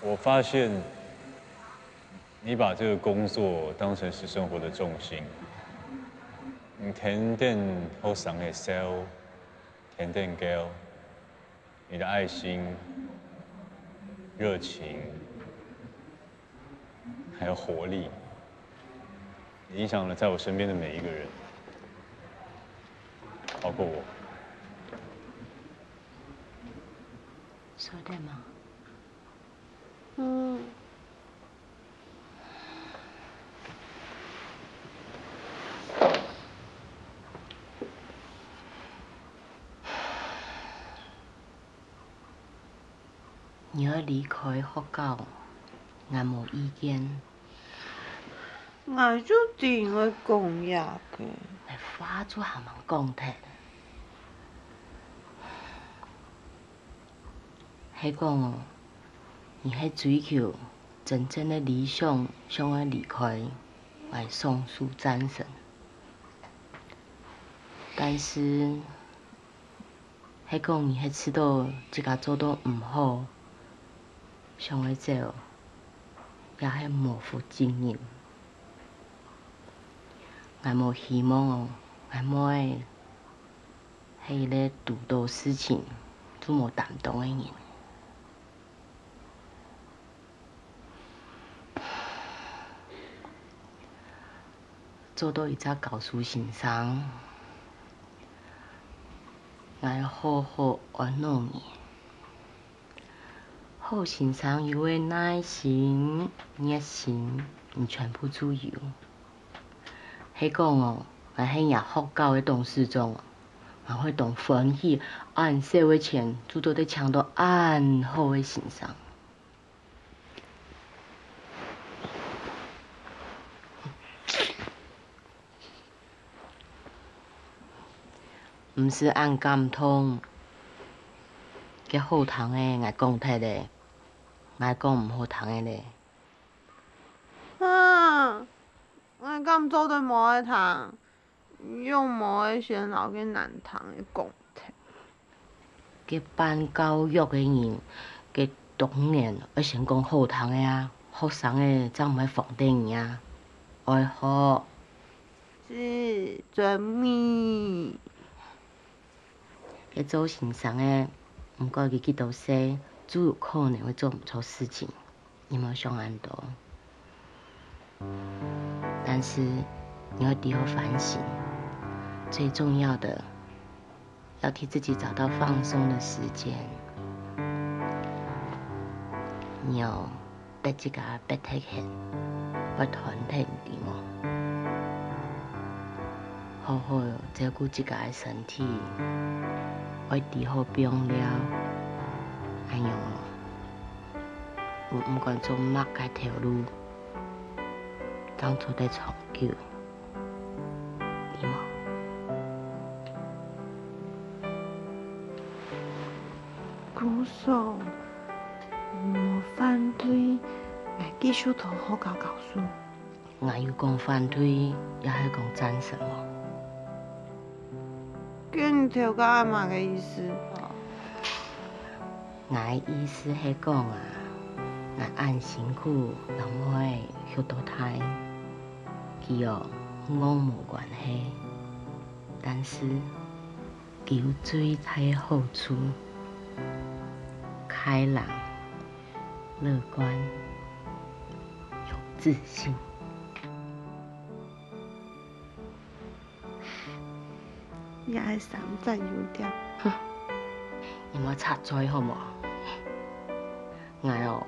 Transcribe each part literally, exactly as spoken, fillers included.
我發現你把這個工作當成是生活的重心，你天天好生个笑，天天笑，你的愛心、熱情，還有活力，影響了在我身邊的每一個人，包括我。そうだもん。嗯。你愛離開學校，𠊎無意見。 𠊎就知你會講這个。話就還吂講忒。係講哦，你係追求真正个理想，想愛離開，𠊎雙手贊成。但是， 係講你係試著自家做到毋好，想愛走，也係無負責任。𠊎無希望哦，𠊎妹係一個堵著事情就無擔當个人。 做到一隻教書先生，𠊎好好安慰你。好先生有个耐心、熱心，你全部都有。係講哦，𠊎係若學校个董事長哦，𠊎會當歡喜，恁少个錢就做得請到恁好个先生。 毋使恁感動，該好聽个𠊎講忒咧，𠊎講毋好聽个咧。啊，𠊎敢做得無愛聽？ 仰無愛先摎該難聽个講忒？該辦教育个人，該當然愛先講好聽个啊，學生仔正毋會防著你啊。愛學。是，遵命。 該做先生个，毋管佢幾多歲，就有可能會做毋著事情，你莫想恁多。但是你愛知好反省，最重要的，要替自己找到放鬆的時間。你哦， 逼自家逼忒閒，會斷忒，知無？好好照顧自家个身體，愛知好放尞，恁樣哦，你毋管做麼个頭路，正做得長久。 知無？姑嫂，你無反對𠊎繼續在學校教書？𠊎有講反對，也係講贊成無？該你頭下麼个意思？ 𠊎意思係講啊，𠊎恁辛苦摎妹畜到大，佢哦，戇無關係，但是佢有最大个好處，開朗、樂觀、有自信。 也係三隻優點。你莫插嘴好無？𠊎哦，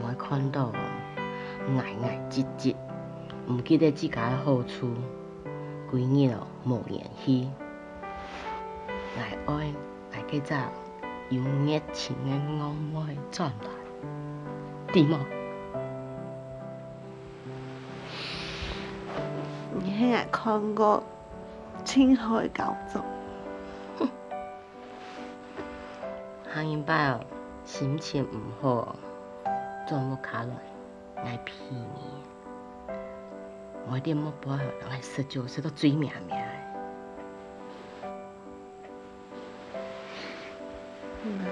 毋愛看著哦，𠊎𠊎唧唧，毋記得自家个好處，歸日哦無元氣。𠊎愛𠊎該隻有熱情个戇妹轉來，知無？ 你係𠊎看過盡好个校長。下一擺哦，心情毋好，轉屋下來，𠊎陪你。𠊎一定莫背後人个食酒食到醉咩咩。媽。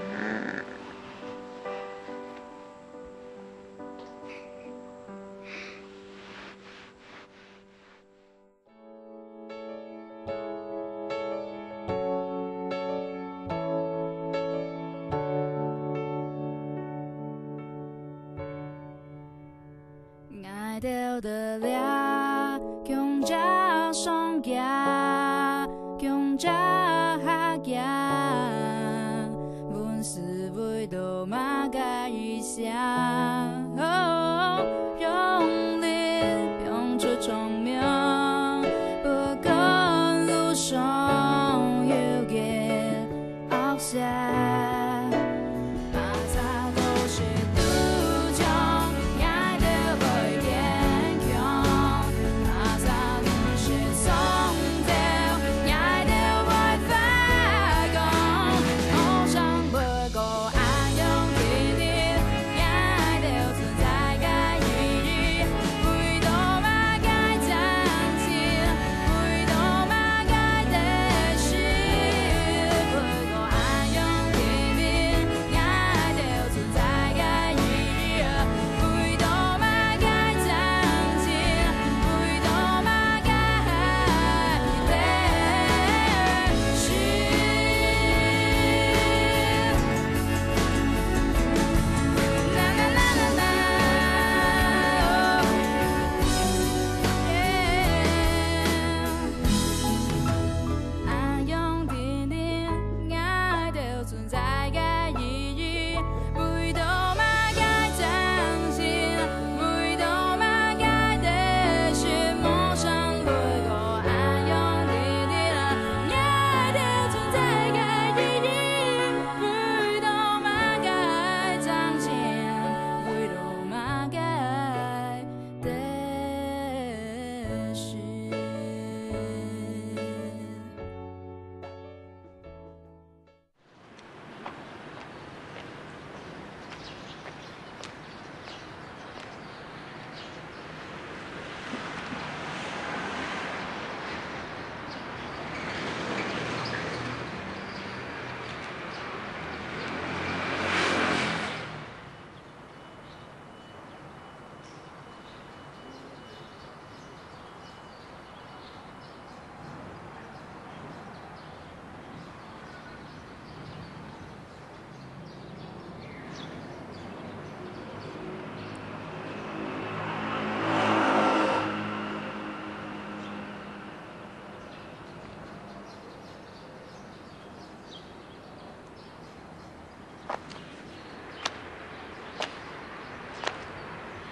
兜得了，共隻上家，共隻下家，問事為到麼个異鄉？哦，用力放出聰明，不管路上有个惡蛇。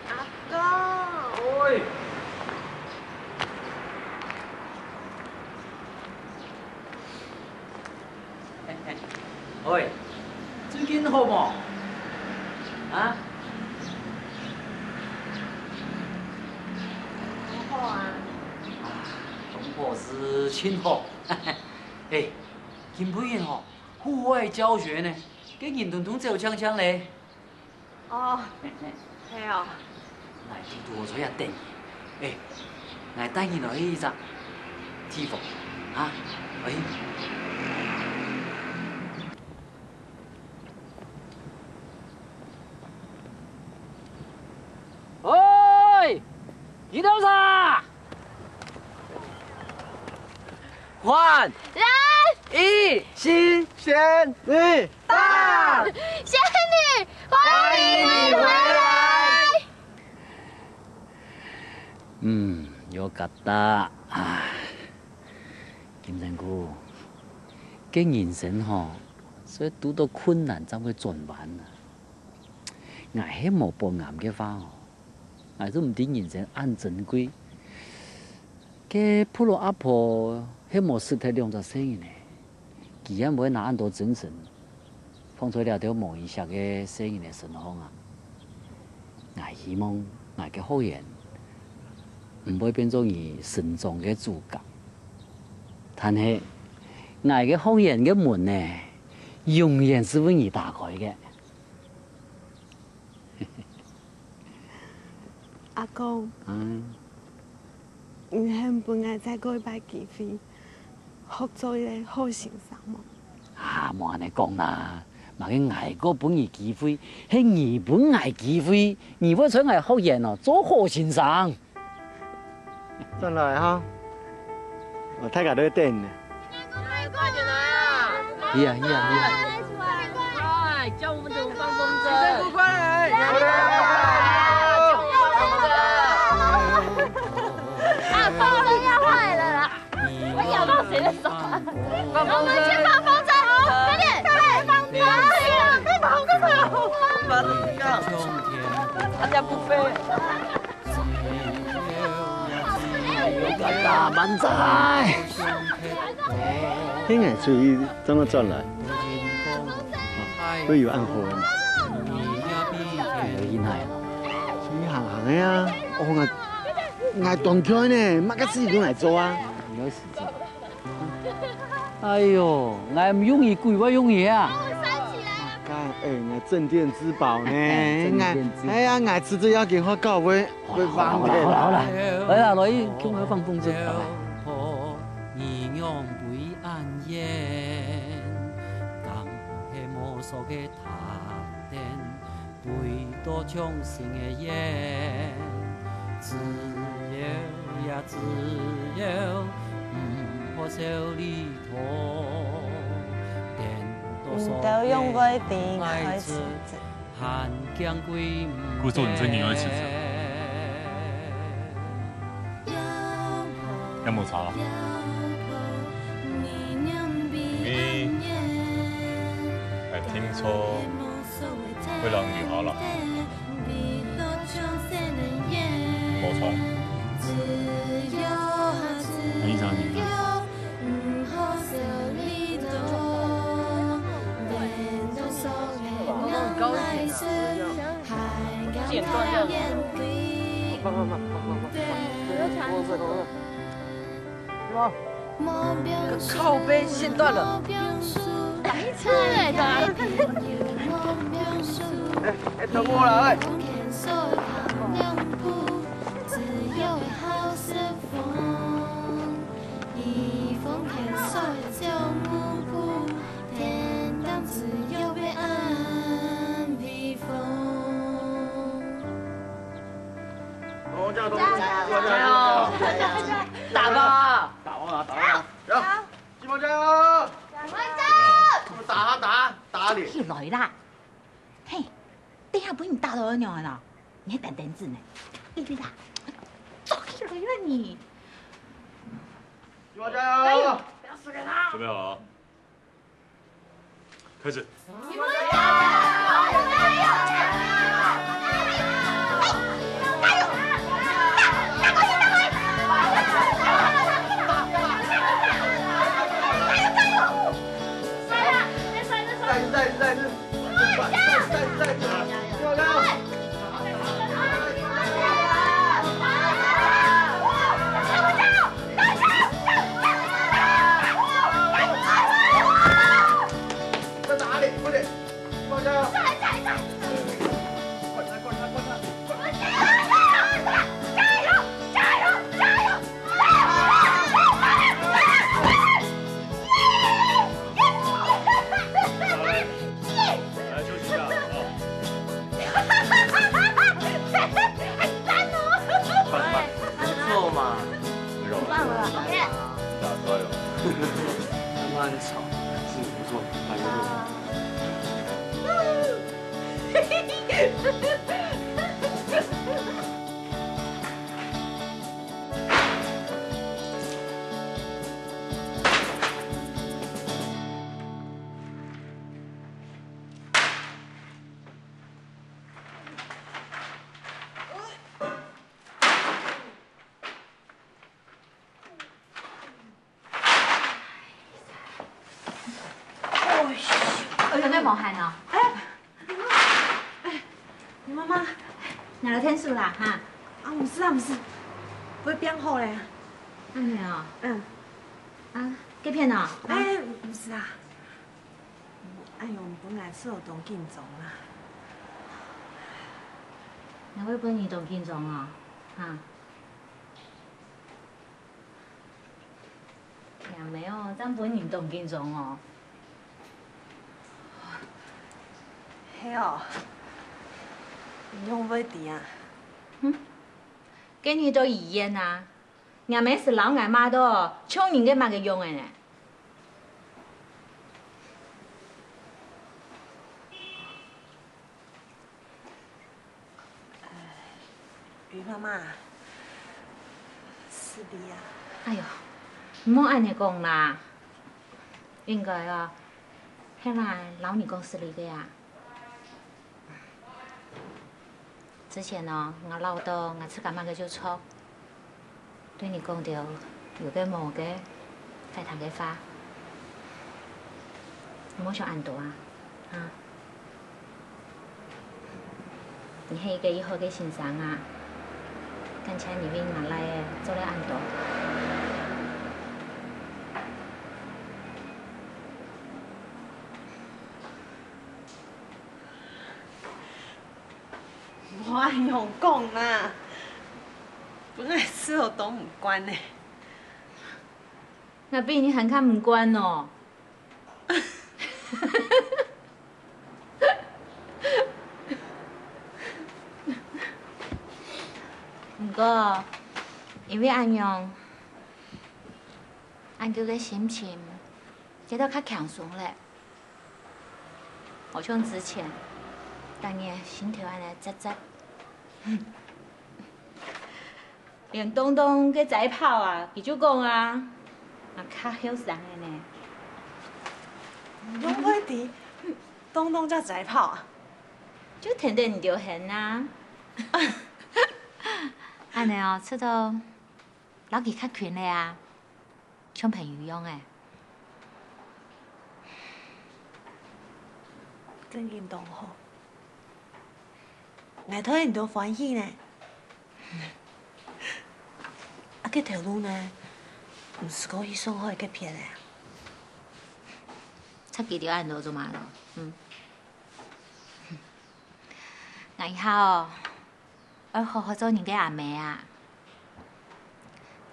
阿公。喂。喂，最近好無？啊？好啊。啊，當好係盡好。嘿，今晡日吼， 戶外教學呢，該人通通走淨淨咧。哦，係哦。𠊎堵堵好在這等你。欸，𠊎帶你來去一隻地方，啊，來去。喂，你兜啥？ 歡迎，來，一，新鮮，你，棒，仙女，歡迎你回來。嗯，よかった。唉，金城牯，該人生吼，係堵到困難正會轉彎啊。𠊎係無本頷个話吼， 𠊎就毋知人生恁珍貴。該婆羅阿婆係無識忒兩隻細人仔，佢也毋會拿恁多精神放在這兜無意識个細人仔身上啊。𠊎希望𠊎个學員毋會變做你成長个阻隔，但係𠊎个學員个門呢，永遠係為你打開个。 阿公，嗯。你肯分𠊎再過一擺機會，學做一個好先生無？啊，莫恁樣講啦，麼个𠊎過分你機會，係你分𠊎機會，你會在𠊎學院哦做好先生。 轉來哈，哦，大家都在等你呢。快點來啊！係啊，係啊，係啊。快，叫我們怎麼放風箏？快來！我们先放风筝，快点，快放风筝，快跑，快跑！大家不飞。大万岁！你愛出去怎麼轉來？會有恁好嗎？你哪？出去行行个啊！哦，𠊎𠊎當𤸁呢，麼个事情都來做啊！你有時間？ 哎喲，𠊎毋容易，鬼會容易啊！該，哎，𠊎鎮店之寶呢，鎮店之寶。𠊎，哎呀，𠊎遲早要緊好搞，會，會忘記。好啦，好啦，好啦，來啦，來，共下放風箏，好啦。 你兜仰會知𠊎愛辭職？故所你真个愛辭職？也無差啦。你，哎，聽說會讓你好了。 無錯。你想你看。靠背線斷了。白痴欸，哎，哎，等我啦，哎。哦，加油，加油，加油！打吧！打完了，打完了，加油！ 起碼加油！起碼加油！打啊打啊打你！起來啦！嘿，等下分你打到恁樣啊！你還等等子呢？你啦，走起來啦你！起碼加油！不要輸給他！準備好了啊！開始！ 再打你，快點！ 不錯嘛。很棒了。加油。他們很吵，是不錯，蠻有意思。哎喲，哎喲，你無閒哦？哎，哎，你媽媽，拿來𢯭手啦，哈。啊，毋使啊，毋使，會變好咧。恁樣哦？嗯。啊，該片哦？哎，毋使啊。哎喲，本來係有當緊張啦。哪會分你當緊張啊？哈？ 也無哦，正分人當緊張哦。係哦，你仰會知啊？哼，今日到醫院啊，若姆斯摎𠊎罵到，像人个麼个樣仔呢？ 雨媽媽，是你啊。哎喲，毋好恁樣講啦。應該啊，係𠊎摎你講失禮个啊。之前哦，𠊎恅著𠊎自家麼个就錯，對你講兜有个無个，壞聽个話。你莫想恁多啊，哈。 你係一個已好个先生啊，感謝你為吾倈仔做了恁多。莫恁樣講啦，分𠊎試著當毋慣呢。𠊎比你還較毋慣哦。 毋過，因為恁樣，恁久个心情變到較輕鬆咧，無像之前，逐日心頭恁呢扎扎。 連東東个嘴炮啊，佢就講啊，𠊎較後生个呢。仰會知東東隻嘴炮啊？就跈等你兜行啊。恁呢哦，試著摎佢較近咧啊。 像朋友樣仔。正經當好，𠊎替你兜歡喜呢。啊，該頭路呢？毋係講去上海該片仔啊？插佢兜恁多做麼个咯？嗯。𠊎以後哦， 愛好好做人个阿姆啊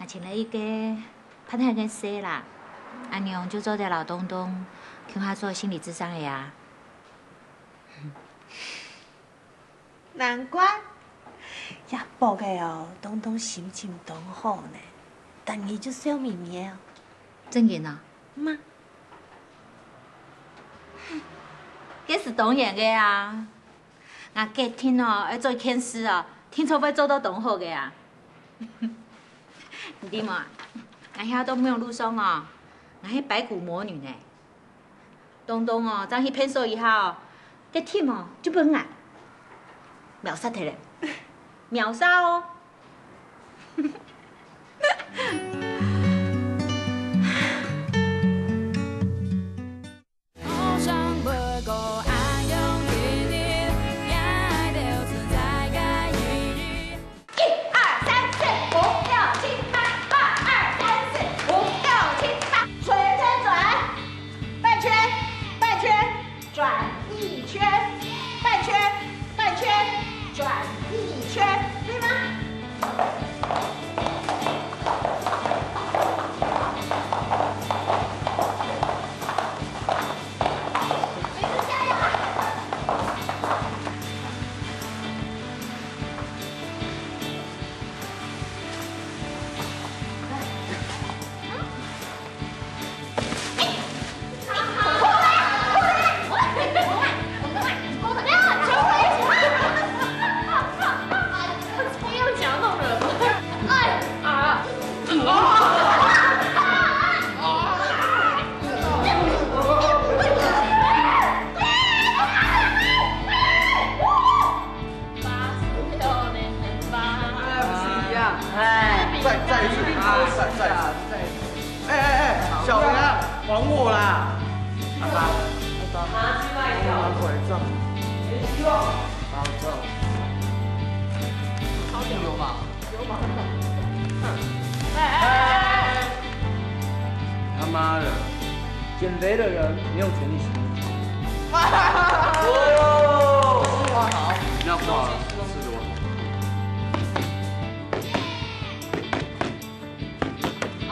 ！𠊎尋了一個辦得个事啦，恁樣就做得摎東東共下做心理諮商个啊。難怪，這駁仔哦，東東心情當好呢，逐日就笑瞇瞇哦。正經啊？嘛。該係當然个啊！ 𠊎決定哦，愛做一件事哦，定著會做到當好个啊！你知無啊？𠊎這到網路上哦，𠊎係拜古魔女呢。東東哦，正去便所以後哦，該貼哦就分𠊎秒殺忒咧，秒殺哦！ 一二三四五六七八，二二三四五六七八，轉轉轉，半圈，半圈，轉一圈，半圈，半圈，轉一圈，對嗎？哎，不是一样？哎，再，再一次，再，再一次，再一次。哎，哎，哎，小的啊，还我啦！拿出来，这样。拿出来，这样。有吗？有吗？哎，哎，哎，哎。他妈的！ 减肥的人没有权利行动。哦，哇，好，你要挂了，是我。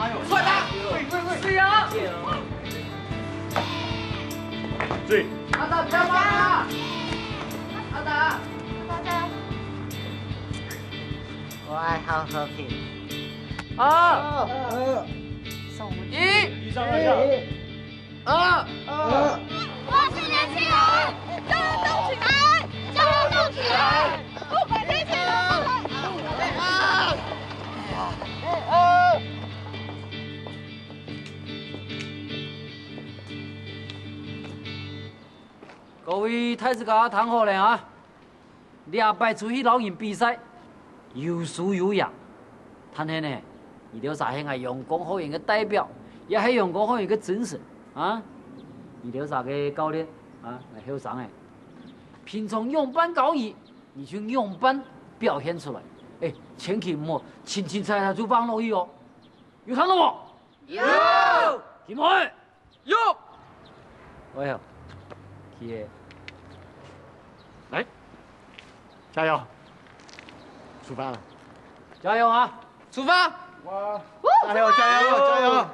哎呦，快打！快，快，快！是啊。对。阿达，不要放啊！阿达。阿达。 我爱好和平。二、二、一，一上二下。二、二。我是年轻人，叫我动起来，叫我动起来，不管天气如何。二、二。各位大自家聽好了啊！這擺出去摎人比賽，有輸有贏。但係呢，你兜儕係𠊎陽光學院个代表，也係陽光學院个精神啊！你兜儕个教練啊，𠊎後生个，平常仰般教你，你就仰般表現出來。哎，千祈毋好凊凊彩彩就放落去哦！有聽到無？有！起來！ 有！哎呀，起來！來，加油！出發了！加油啊！出發！哇！加油！加油！加油！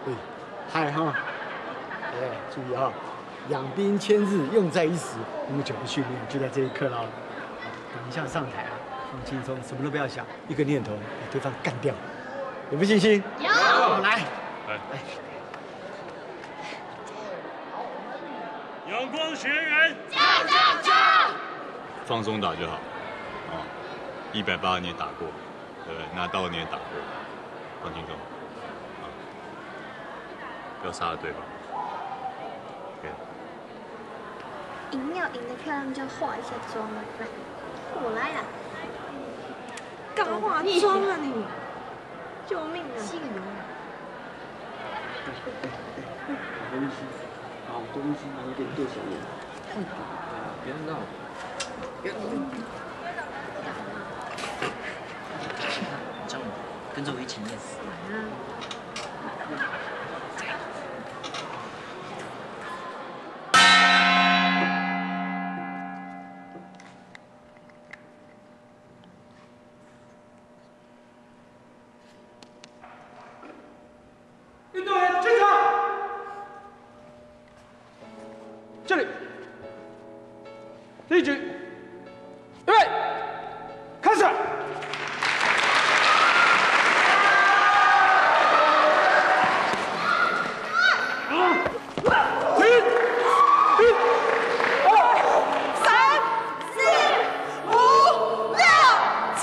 哎，嗨哈！哎，注意哈，養兵千日，用在一时。我们全部训练就在这一刻了。等一下上台啊，放轻松，什么都不要想，一个念头，把对方干掉。有没有信心？有。好，来。来。来。 阳光学院，放松打就好。哦，一百八你也打过，对不对？拿刀你也打过，放轻松。啊，不要杀了对方。OK。饮料饮得漂亮就化一下妆啊，不然我来啦。干嘛化妆啊你？救命啊！吸油啊！ 东西，好东西，然后给你对小眼。快点，不要闹。这样，跟着我一起念。运动员进场。这里，第一局，预备，开始。 停！停！二、三、四、五、六、七、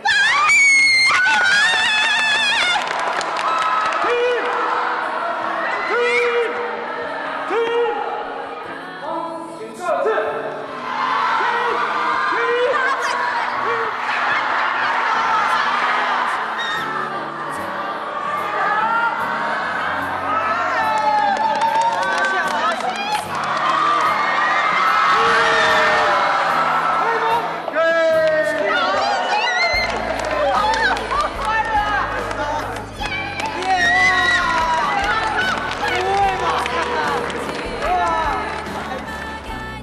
八！停！停！停！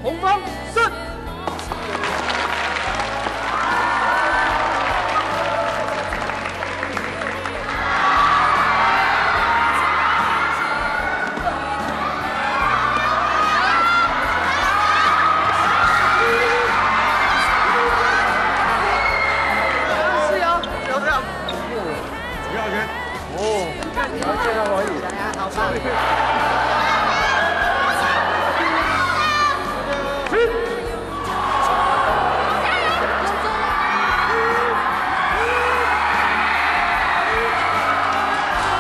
红方胜。是哦。不要这样。不要钱。 哦，你看你们这样而已。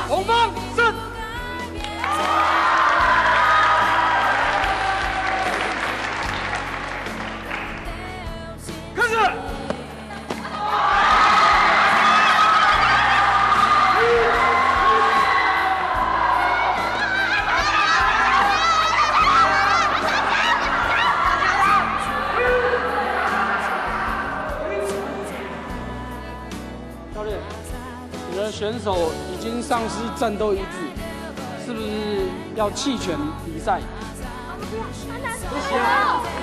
红方胜。开始。 教练，你的选手已经丧失战斗意志，是不是要弃权离赛？不行，你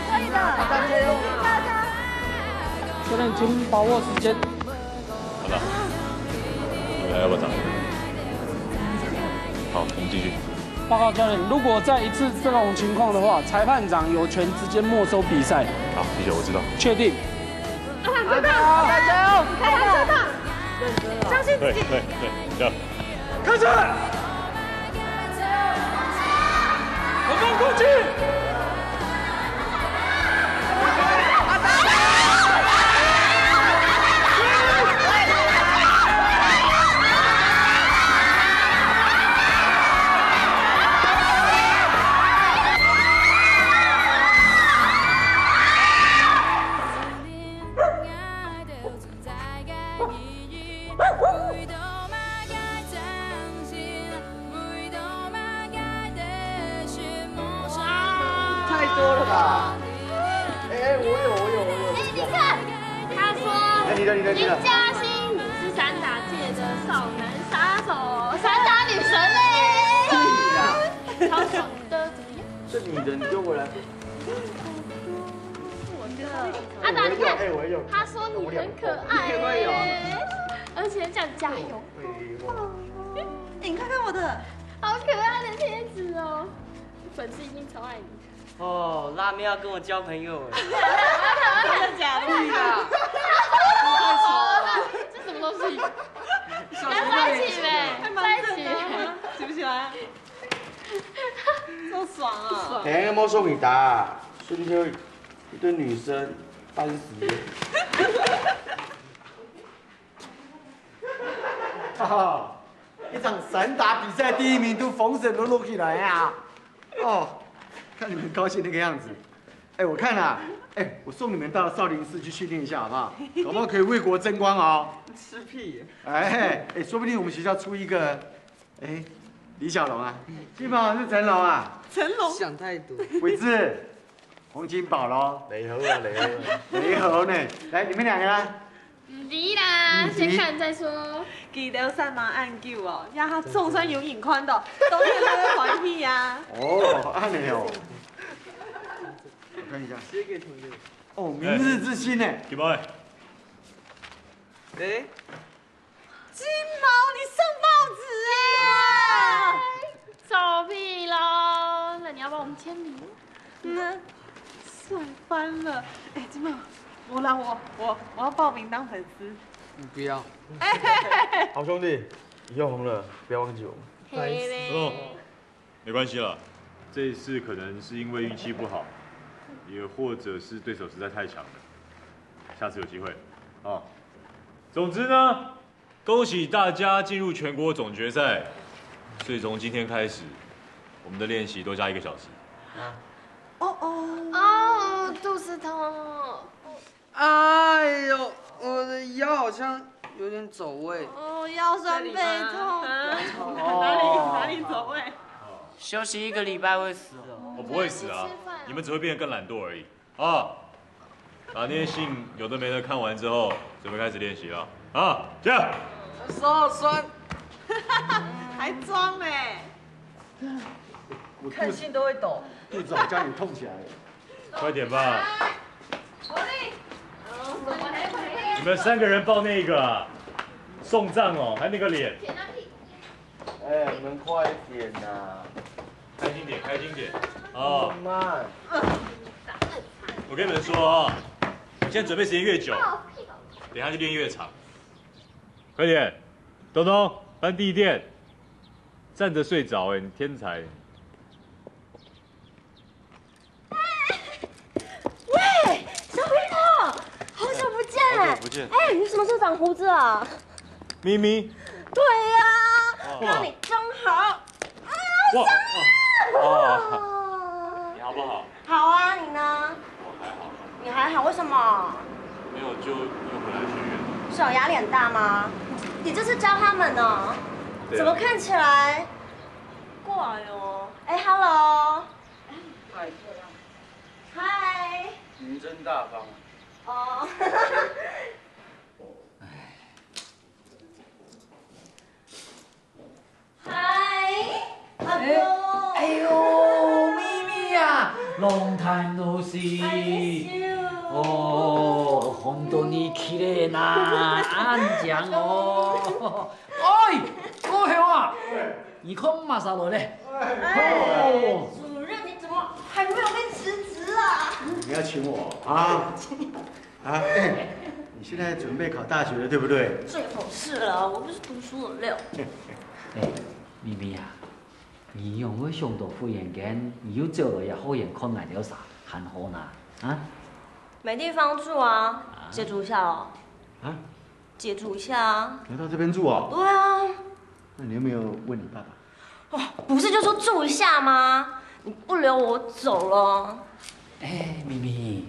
可以的，加油！教练，请把握时间。好的，你们要不要打？好，我们继续。报告教练，如果再一次这种情况的话，裁判长有权直接没收比赛。好，谢谢，我知道。确定？加油！加油！相信自己。对对对，加油！开始！我放空气！太多了吧？哎，我有，我有，我有。哎，你看，他说哎，你的，你的，你的。林嘉欣，你是散打界的少男杀手，散打女神嘞。屁啦！超爽的，怎么样？这女的，你给我来。啊，打你看哎，我有。他说你很可爱耶，而且叫加油，哎，我你看看我的，好可爱的贴纸哦，粉丝一定超爱你。哦，辣妹要跟我交朋友哎。真的假的？对啦，这什么东西？要帅气没？帅气。起不起来？这么爽啊！哎，那么送你答，瞬间一堆女生烦死了。哈哈，一场散打比赛第一名都风神碌碌起来啊！哦，看你们高兴那个样子。哎，我看啊，哎，我送你们到少林寺去训练一下好不好？搞不好可以为国争光哦。吃屁！哎哎，说不定我们学校出一个，哎，李小龙啊，金宝是成龙啊，成龙想太多。伟志，洪金宝喽，雷猴啊，雷猴啊。雷猴呢？来，你们两个呢？唔知啦，先看再说。記得三馬暗久哦，呀，他總算有眼看到，當然會歡喜啊。哦，按呢哦，我看一下，写给同学。哦，明日之星呢？金宝，哎，金毛，你上报紙啊！臭屁咯！那你要帮我们签名？嗯，帅翻了！哎，金毛，我啦，我我我要报名当粉丝。你不要。好兄弟，以后红了不要忘记我们。嘿嘞，没关系了，这一次可能是因为运气不好，也或者是对手实在太强了，下次有机会哦。总之呢，恭喜大家进入全国总决赛，所以从今天开始，我们的练习多加一个小时。哦哦，哦，肚子痛。哎呦，我的腰好像有点走位。哦，腰酸背痛。哦哪里哪里走位？休息一个礼拜会死哦。我不会死啊，你们只会变得更懒惰而已啊！把那些信有的没的看完之后，准备开始练习了啊！这样。手好酸。还装嘞？我肚子看信都会抖。肚子好像有痛起来了。快点吧！你们三个人抱那个啊，送葬哦，还有那个脸。哎，你们快一点呐！开心点，开心点哦。慢。我跟你们说哦，现在准备时间越久，等一下就练越长。快点，东东，搬第一垫。站着睡着哎，你天才。喂，小朋友，好久不见！好久不见哎，你什么时候长胡子啊？咪咪，对呀、看到你真好。哇，哇，哦，你好不好？好啊，你呢？我还好，你还好？为什么？没有就又回来学院。是有压力很大吗？你这是教他们呢？对啊怎么看起来怪哦？哎，Hello，嗨，您真大方啊。哦，嗨，哎呦，哎呦，咪咪呀，long time no see。哦，本当に綺麗なあんちゃん哦。哎，好香啊！你看马啥来嘞？哎，主任，你怎么还没有被辞职啊？你要请我啊？啊，哎，你现在准备考大学了，对不对？最好是了，我不是读书人了。哎，咪咪啊，你仰会想到忽然间，你又走了也好眼看俺兜啥，还好呢？啊？没地方住啊，借住一下哦。啊？借住一下啊。来到这边住哦？对啊。那你有没有问你爸爸？哦，不是就说住一下吗？你不留我走了。哎，咪咪，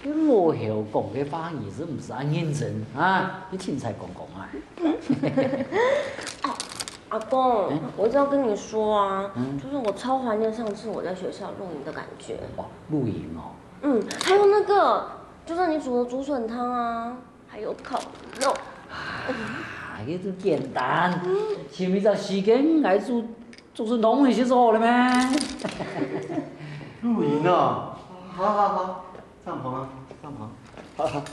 你老后讲个话，你是不是恁认真啊？你清采讲讲啊。哦，阿公，我一直要跟你说啊，就是我超怀念上次我在学校露营的感觉。哇，露营哦。嗯，还有那个，就是你煮的竹笋汤啊。 还有烤肉。啊，這都簡單，尋一隻時間來煮，煮出東西就好了咩？露營啊，好好好，帳篷啊，帳篷，好好。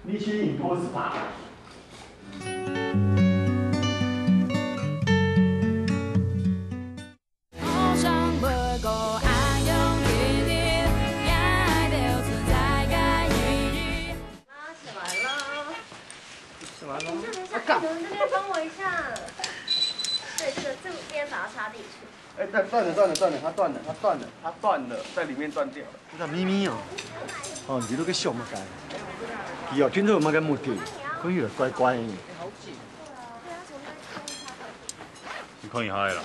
你去，你不是吧？ 妈起来了，起来了。等一下，等一下，你们这边帮我一下。对，这个这边把它插进去。哎，断了，断了，断了，它断了，它断了，它断了，在里面断掉了。那咪咪哦，哦，你都个想么个？佢哦，今朝有么个目的？看起来怪怪的。你看一下啦。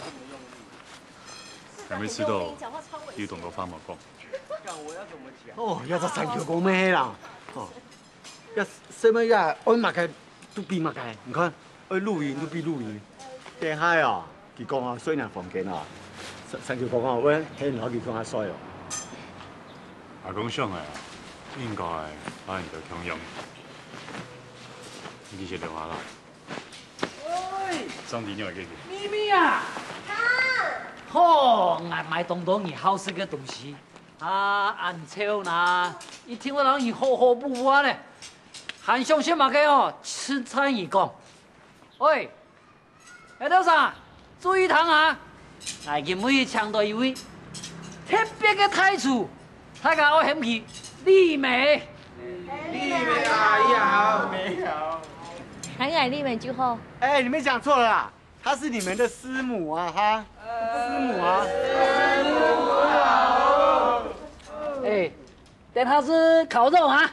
还没吃到，有当多话莫讲。哦，要在山脚讲咩啦？哦，要什么呀？爱么个都比么个，你看，爱露营都比露营。等下哦，佢讲啊，睡人房间啊，山山脚讲啊，我很好佢讲啊睡哦。阿公想个啊，应该还有个共样。你去先留下啦。 喂，上帝，你还给给。咪咪啊！啊！吼，俺买当多你好食个东西，啊，恁臭呢，一定会让你好好补补啊嘞。还相信么个哦？吃菜你讲。喂，哎，多少？注意听啊！ 哎，今日请到一位特别个大厨，大家爱喊佢丽美。丽美阿姨好。丽美好。喊佢丽美就好。哎，你们讲错了啦，她是你们的师母啊，哈，师母啊。哎，等下是烤肉啊。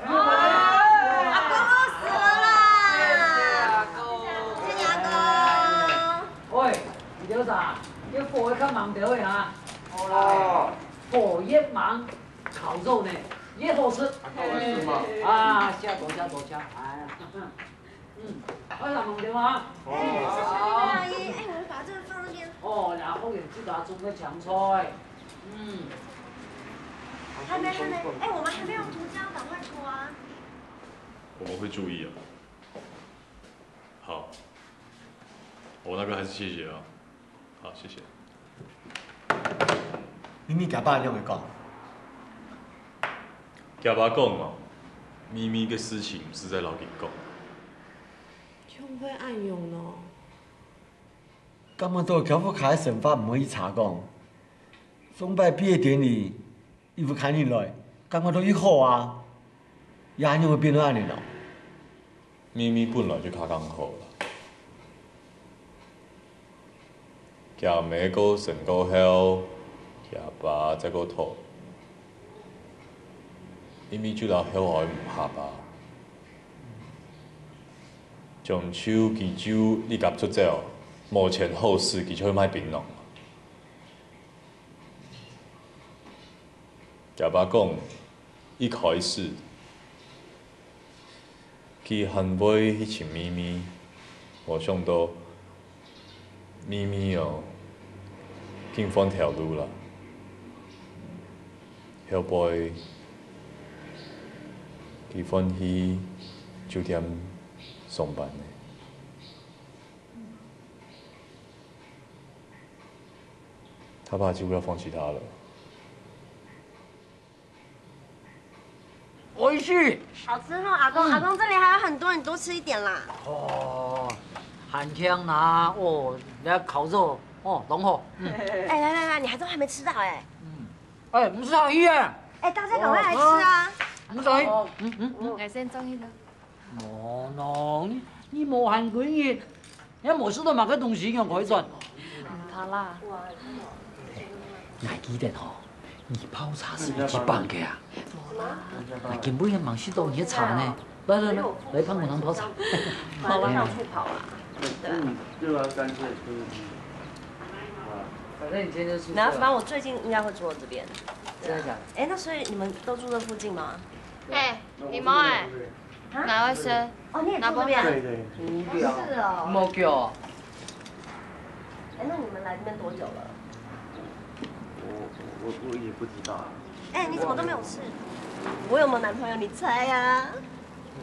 阿公饿死了啦！谢谢阿公。喂，你叫啥？你火要看盲条的啊？哦，火越忙，烤肉呢越好吃。啊，多谢多谢，哎。 嗯，快点忙点啊！哎，谢谢你们阿姨。哎，我们把这个放那边。哦，然后也记得准备香菜。嗯。还没，还没。哎，我们还没有涂胶，赶快涂啊！我们会注意啊。好，我那个还是谢谢啊。 好，谢谢。咪咪佢爸仰仔講？佢爸講哦，咪咪个事情毋使再摎佢講。仰會恁樣呢？感覺到佢屋下个生活毋會去查講，上擺畢業典禮 佢屋下人來，感覺到異好啊，也仰會變到恁樣呢？咪咪本來就較剛好啦。厥姆過身過後，厥爸再過討，咪咪就摎後悔毋合啊。將就佢就離家出走，無錢好勢，佢就去賣檳榔。 厥爸講，一開始，佢還會去尋咪咪，無想到，咪咪哦，竟換條路啦。後背，佢換去酒店上班了。 他爸就要放棄他了。哎去。好吃哈，阿公，嗯。阿公这里还有很多，你多吃一点啦。哦，還慶啦，哦，來烤肉，哦，當好。嗯。哎，來來來，你還都還沒吃到哎。嗯。哎，毋使客氣啊。哎，大家趕快來吃啊。哦，哦，毋使客氣。嗯嗯嗯。嗯，𠊎先裝一個。無喏，你你無閒幾日， 也無食到麼个東西，仰開轉？毋怕啦。𠊎記得吼，你泡茶係一般个啊。無啦。𠊎根本也吂食到你个茶呢。來來來，來幫我們泡茶。好啦。到處跑啊。對啊。嗯，對啊，乾脆就是，啊。反正你今天就出去了。然後，反正我最近應該會住到這邊。真的假的？哎，那所以你們都住這附近嗎？哎，你們哎。 啊？哪位先？哦，你也住這邊啊？對對。無聊。是哦。無叫。哎，那你們來這邊多久了？我我我也不知道啊。哎，你怎麼都沒有吃？我有沒有男朋友？你猜啊。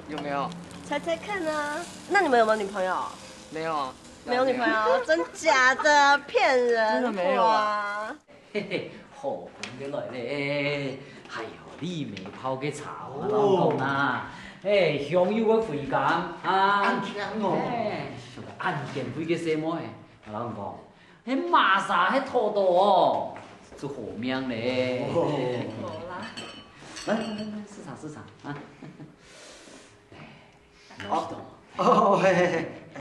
有沒有？猜猜看啊。那你們有沒有女朋友？沒有啊。沒有女朋友，真假的？騙人！真的沒有啊。哇。 嘿嘿，好朋友來咧！哎喲，李梅泡个茶，𠊎摎你講啊，哎，香又會回甘啊！恁慶哦！哎，像恁賢惠个細妹，𠊎摎你講，該麼儕係討到哦，就好命咧！哦。好啦。來來來來，食茶食茶啊！哎，好。哦，嘿嘿嘿，哎。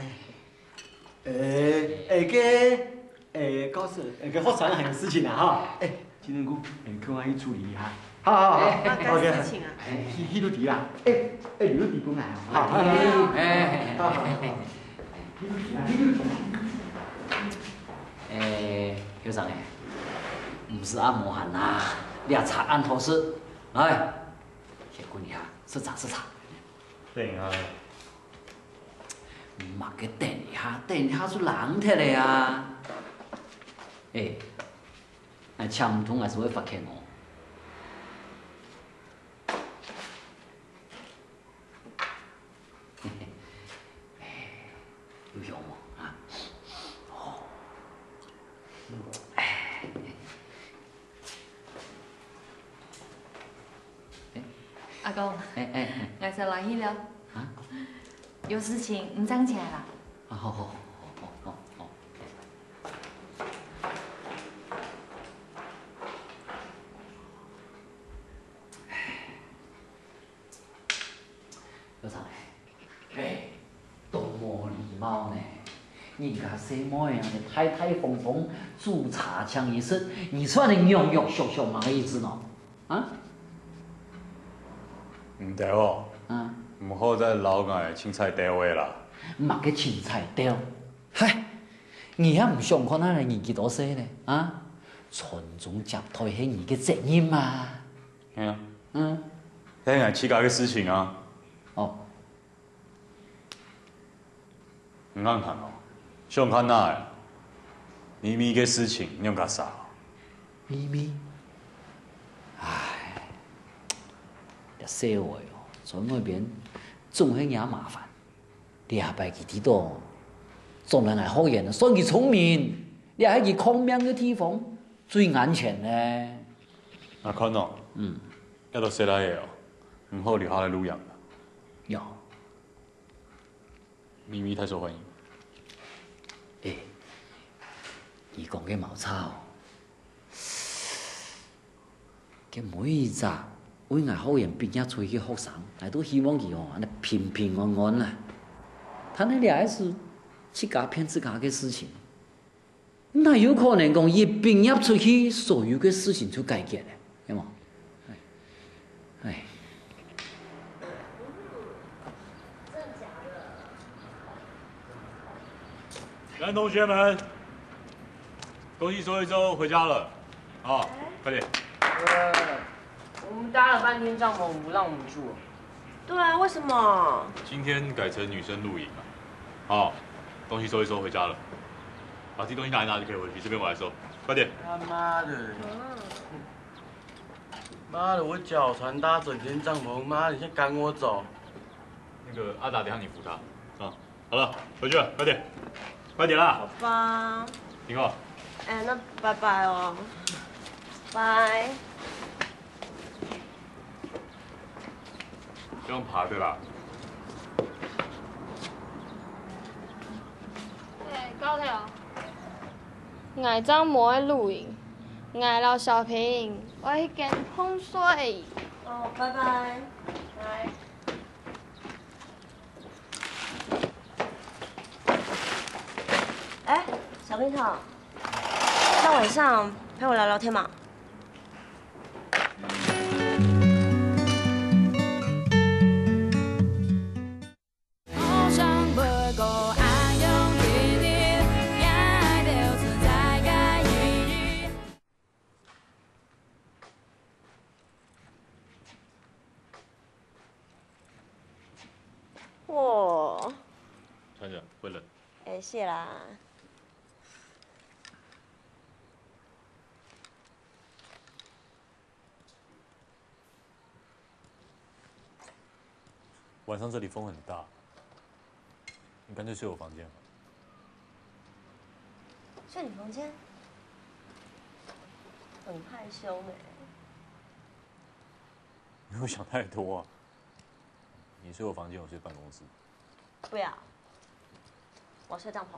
誒，誒，該，誒，告訴，誒，該學生還有事情啊，哈。誒，金城牯，誒，跟𠊎去處理一下。好好好，哎，OK。那幹事情啊。誒，去去就對啦。誒，誒，留一筆分𠊎啊。好，好，好，好。哎，好好好。誒，校長誒，毋使恁無閒啦，這茶恁好食，來，歇睏一下，食茶食茶。等一下。 麼个等一下，等一下就冷忒了啊！誒，𠊎請毋通還係會罰款哦。有香無啊？哦。 阿公，哎哎哎。𠊎先來去了。啊？有事情，你先起來啦。啊，好好好好好好。校長，哎，當無禮貌呢！人家細妹啊，大大方方煮茶請你食，你就恁樣弱弱小小，麼个意思呢？ 啊？毋著哦，啊？毋好再摎𠊎凊彩鬥了啦。麼个凊彩鬥？嗨，你也毋想看𠊎年紀多細呢，啊？傳宗接代係你个責任嘛。係啊。嗯。該係𠊎自家个事情啊。哦。 你看看哦，想看哪个？咪咪个事情仰結煞？咪咪？唉，這細妹哦，在外邊總係惹麻煩。這擺佢知著，總係𠊎學員算佢聰明，這係佢抗命个地方，最安全呢。𠊎看哦，嗯。這兜細倈仔哦，毋好留下來露營啦。喲。 咪咪大受歡迎。誒，你講个無錯哦。該每一隻為𠊎學院畢業出去个學生，𠊎都希望佢哦，恁樣平平安安啊。但係這係自家騙自家个事情。 哪有可能講一畢業出去，所有个事情就解決了，係無？唉，唉。來，同學們，東西收一收，回家了。啊，快點。呃，我們搭了半天帳篷，不讓我們住。 對啊，為什麼？今天改成女生露營了。好，東西收一收，回家了。把自己東西拿一拿就可以回去，這邊我來收，快點。他媽的！媽的，我腳船搭整間帳篷，媽，你現在趕我走。那個阿達，等一下你扶他啊。好了，回去了，快點，快點啦。好吧。停哦。哎，那拜拜哦。拜。用爬的啦。哎，高头，𠊎正無愛露營，𠊎摎小平愛去揀風水。哦，拜拜，拜。哎，小平頭，那晚上陪我聊聊天嘛。 哇，穿着会冷。哎，谢啦。 晚上这里风很大，你干脆睡我房间好了。睡你房间？很害羞呢。你会想太多啊！你睡我房间，我睡办公室。不要。 我要睡帐篷。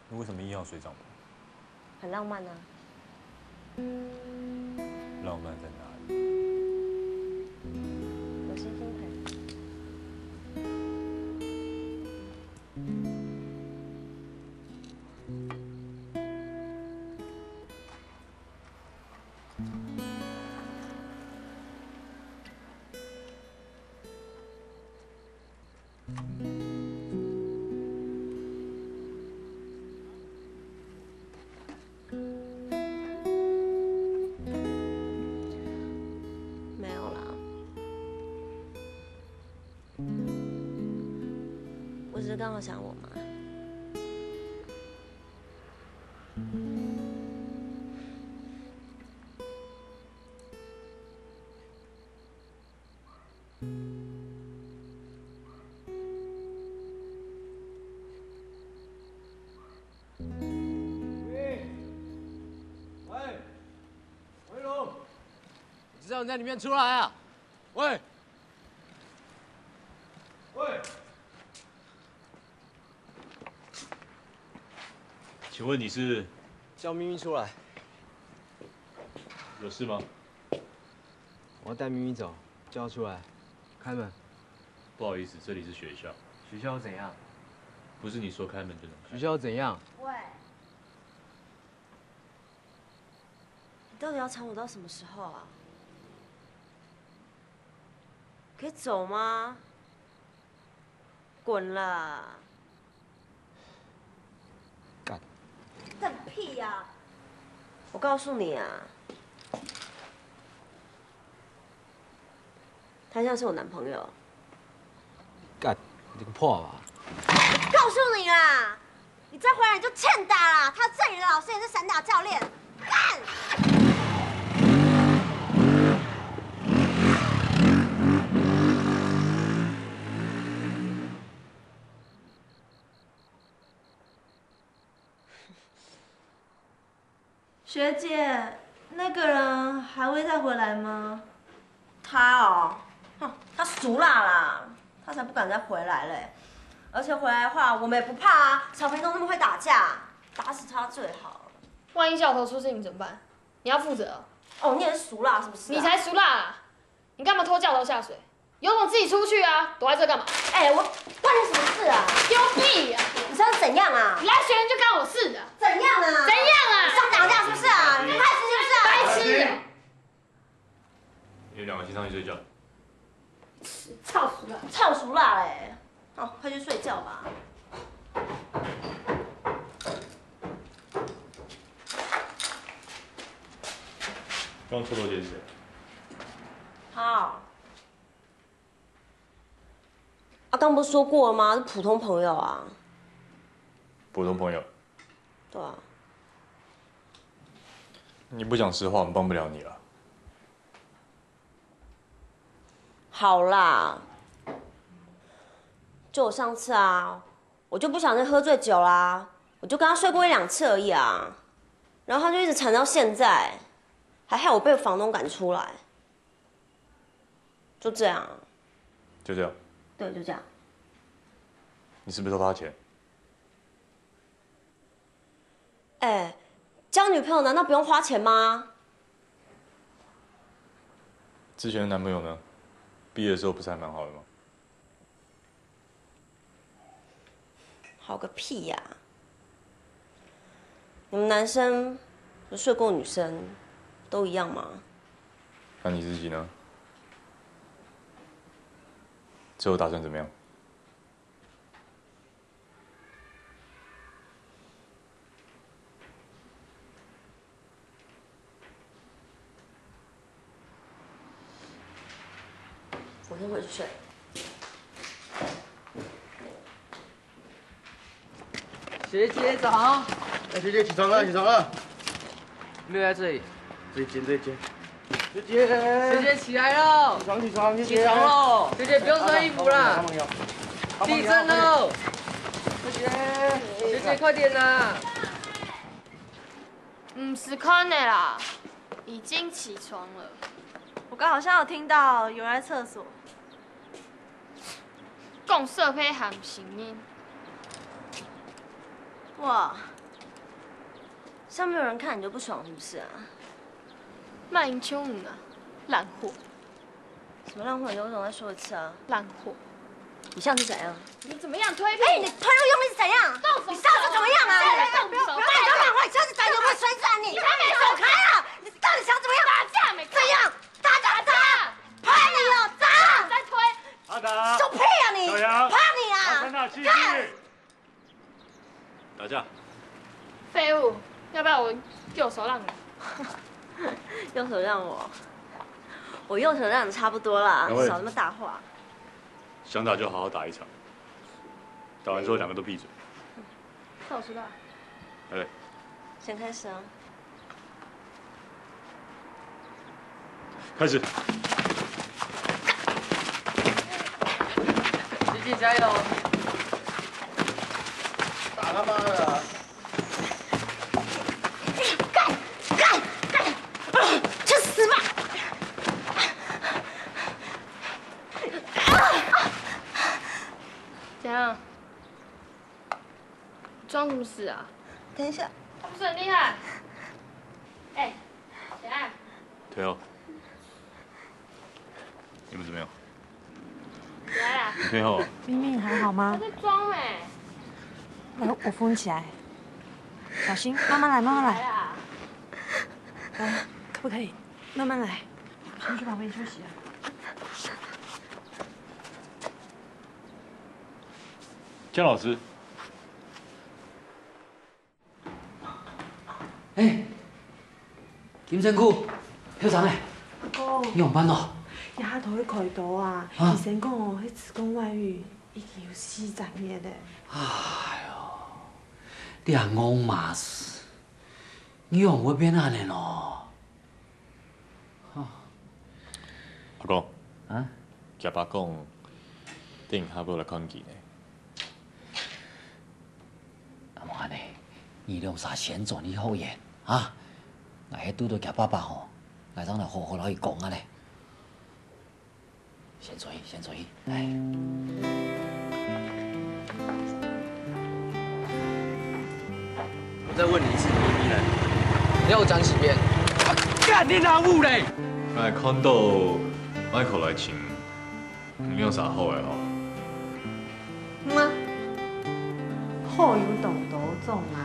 你为什么硬要睡帐篷？很浪漫啊。浪漫在哪里？有星星陪。 没有啦，我只是刚好想我妈。 喂，喂，喂，龙，你知道你在里面出来啊？喂，喂。 请问你是？叫咪咪出来。有事吗？我要带咪咪走，叫她出来，开门。不好意思，这里是学校。学校又怎样？不是你说开门就能开。学校又怎样？喂，你到底要缠我到什么时候啊？可以走吗？ 滚啦！干！干屁呀！我告诉你啊，他现在是我男朋友。干！你这个破娃！告诉你啦，你再回来你就欠打啦！他是这里的老师，也是散打教练。干！ 学姐，那个人还会再回来吗？他哦，哼，他俗辣啦，他才不敢再回来嘞。而且回来的话，我们也不怕啊，小平头那么会打架，打死他最好了。万一教头出事情怎么办？你要负责哦。哦，你也是俗辣是不是啊？你才俗辣啦！你干嘛拖教头下水？有种自己出去啊！躲在这干嘛？哎，我关你什么事啊？丢屁啊！你想怎样啊？你来学人就干我事的。怎样啊？怎样啊？你想打架是不是啊？你白痴是不是啊？白痴啊！你们两个先上去睡觉。操死了！操死了嘞！哦，快去睡觉吧。刚抽头烟是谁？他哦。啊，刚不是说过了吗？是普通朋友啊。普通朋友？对啊。你不讲实话，我们帮不了你了。好啦，就我上次啊，我就不小心喝醉酒啦，我就跟他睡过一两次而已啊，然后他就一直缠到现在，还害我被房东赶出来。就这样啊。就这样。对，就这样。你是不是偷他钱？哎，交女朋友难道不用花钱吗？之前的男朋友呢？毕业的时候不是还蛮好的吗？ 好个屁呀！你们男生不睡过女生都一样吗？那你自己呢？之后打算怎么样？ 我先回去睡。学姐早。哎，学姐起床了，起床了。没有在这里。这一间，这一间。学姐。学姐起来了。起床，起床，学姐。起床了。学姐不用穿衣服啦。帮忙摇，帮忙摇。地震了。学姐。学姐快点啦。 毋使看了啦，已經起床了。我剛好像有聽到有人在廁所。講色胚還毋承認。哇，上面有人看你就不爽是不是啊？莫影響你啊，爛貨。 什么烂货？你给我再说一次啊！烂货。你上次怎样？你怎么样推理？哎，你推那个用力是怎样？动手！你上次怎么样啊？不要动手！不要动手！你上次怎样？有没有水准啊你？你还没走开啊！你到底想怎么样？打架没？怎样？打架打架！拍你哦，打！再推！阿达，小屁啊你！小杨，拍你啊！阿三大，继续。看！ 打架。废物，要不要我右手让你？右手让我，我右手让你差不多啦，两位少那么大话。想打就好好打一场，打完之后两个都闭嘴。那我知道。来，先开始啊。 开始。学姐加油！打他妈的啊！干干干！去死吧！怎样？ 装什么死啊？等一下。他不是很厉害？哎，小爱。退后。你们怎么样？起来啦。你退后啊。明明还好吗？他在装没？来，我扶你起来。小心，慢慢来，慢慢来。来啦。来，可不可以？慢慢来。先去旁边休息啊。 江老师。哎，金城武，校長哎，哦，你上班哦？這下頭去開刀啊，啊？醫生講哦，彼子宮外孕已經有四隻月咧。哎喲，這戇麻子，你仰會變恁呢咯？ 阿公，啊？厥爸講，等下欲來看佢呢。啊，無恁呢，你兩儕先轉去學院，啊？𠊎係堵著厥爸爸吼，𠊎正來好好摎佢講啊咧。先轉去，先轉去。 哎。我再問你一次，你咪咪呢？你要我講幾遍？啊，幹你老母嘞！哎，看到Michael來尋，你有啥好个吼？嗯啊，好有當多種啊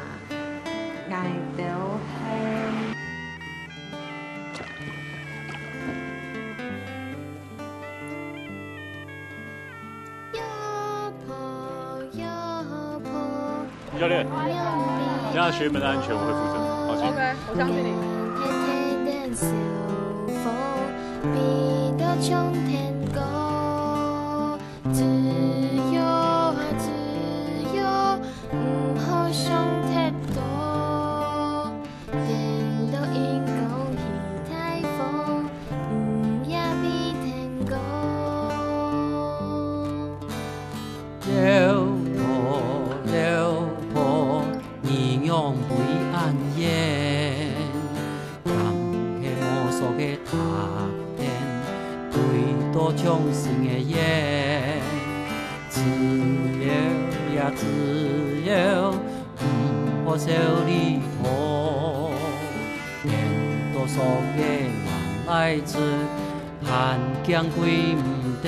，𠊎兜係。 教练，等下学员们的安全我会负责，放心。OK，我相信你。多像新个月，自由呀自由，毋好愁離別。等到爽个還來遲，還驚歸毋得。